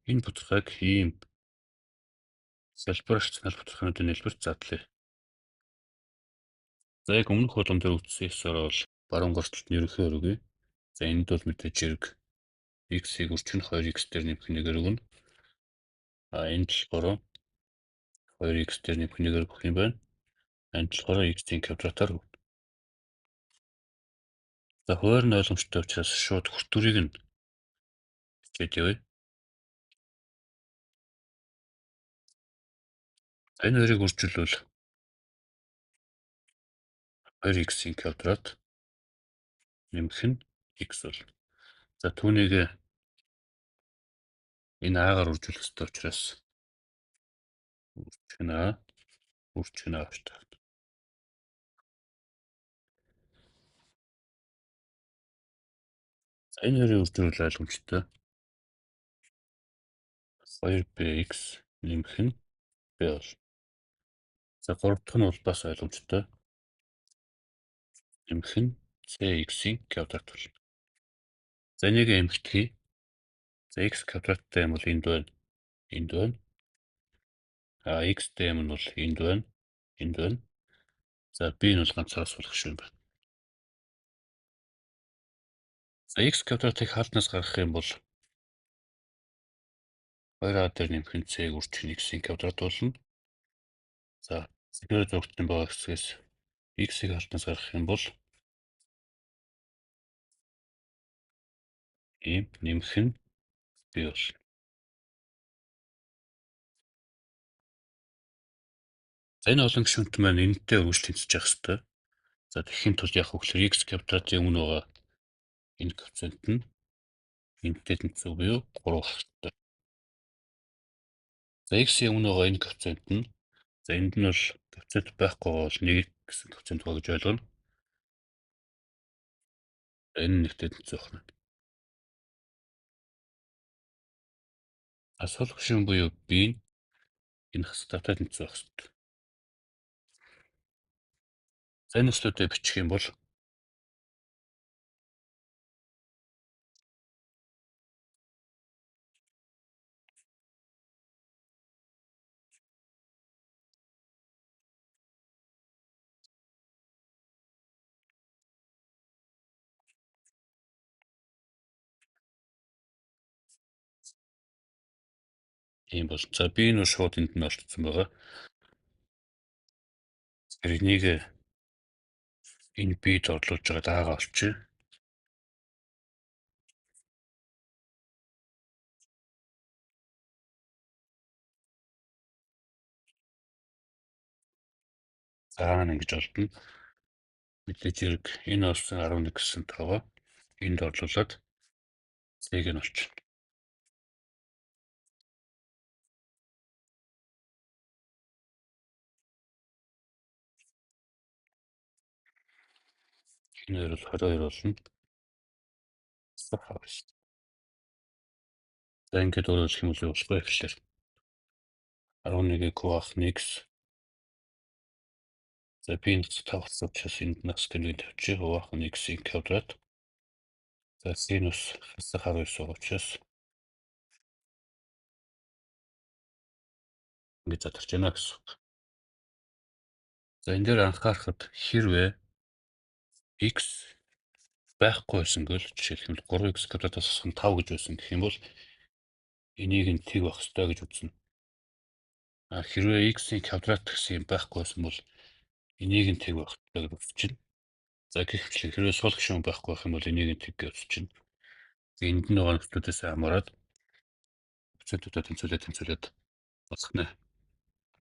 Энэ тодорхойг ийм салбар рационал тодорхойнуудын нийлбэрт задлаа. За яг өмнөх болгон дээр үтсэн ёсоор бол баруун гар талд нь ерөнхий өргөе. За энд бол мэдээж хэрэг x-ийг үржих нь 2x дээр нэмэх нэгээр өгнө. А энд болохоор 2x дээр нэмэх нэгээр өгөх юм байна. Энд болохоор x-ийн квадратаар өгнө. За хуваар нь ойлгомжтой учраас шууд хүртүрийг нь бичээд явъя. За энэ хоёрыг үржүүлвэл 2x-ийн квадрат нэмэх нь x болно. За түүнийг энэ а-гаар үржүүлэх ёстой учраас үржих нь а, үржих нь а гэж байна. За энэ хоёрын үржүүлэл ойлгомжтой. 2bx нэмэх нь b болно. За гурав дахь нь бол бас ойлгомжтой. Нэмэх нь cx-ийн квадрат болно. За энийг эмхтгэе. За x квадраттай юм бол энд байна. Энд байна. А x-тэй юм нь бол энд байна. Энд байна. За b нь бол ганцаараа суулгах юм байна. За x квадратыг хаалтнаас гаргах юм бол 2a дээр нэмэх нь c-г үржих нь x-ийн квадрат болно. За зэгэр зурагтны байгаа хэсгээс x-ийг хаалтнаас гаргах юм бол ийм нэмэх нь b болно. За энэ олон гишүүнт маань энэтэй өргөж тэнцэж явах хэрэгтэй. За тэгэхийн тулд яг хөглөр x квадратын өмнө байгаа энэ коэффициент нь энэтэй тэнцүү буюу 3 байх хэрэгтэй. За x-ийн өмнө байгаа энэ коэффициент нь за энд нь бол коэффициент байхгүй бол 1 гэсэн коэффициент байгаа гэж ойлгоно. Энэ нэгтэй тэнцүү байна. За сул гишүүн буюу b нь энэ хасалтаатай тэнцүү байх хэрэгтэй. За энэ төслүүдээ бичих юм бол ийм бол. За би энэ шууд энд нь олцсон байгаа. Тэгэхээр энийг энэ b-д орлуулж байгаад а-гаа олчих. За аа ингэж олдно. Мэдээж хэрэг энэ олсон 11 гэсэн тоогоо энд орлуулад c-г нь олчихно. Энэ хоёр бол 22 болно. За ингээд өөрөөр хэлэх юм бол болохгүй гэхлээр 11-ийг хуваах нь x. За би энэ 5 болсон учраас энд нас тэнэг тавьчих. Хуваах нь x-ийн квадрат. За синус хасах 19 байгаа учраас ингэж задарч байна гэсэн үг. За энэ дээр анхаарахад хэрвээ x байхгүй байсан гэвэл жишээлх юм бол 3x квадратаас асах нь 5 гэж байсан гэх юм бол энийг нь тэг байх ёстой гэж үзнэ. А хэрвээ x-ийн квадрат гэсэн юм байхгүй байсан бол энийг нь тэг байх ёстой гэж үзчихнэ. За гэх мэтлэн хэрвээ сул гишүүн байхгүй байх юм бол энийг нь тэг гэж үзчихнэ. Энд нь байгаа нөхцлүүдээс хамаарат процентуудаа тэнцвүүлээд болох нэ.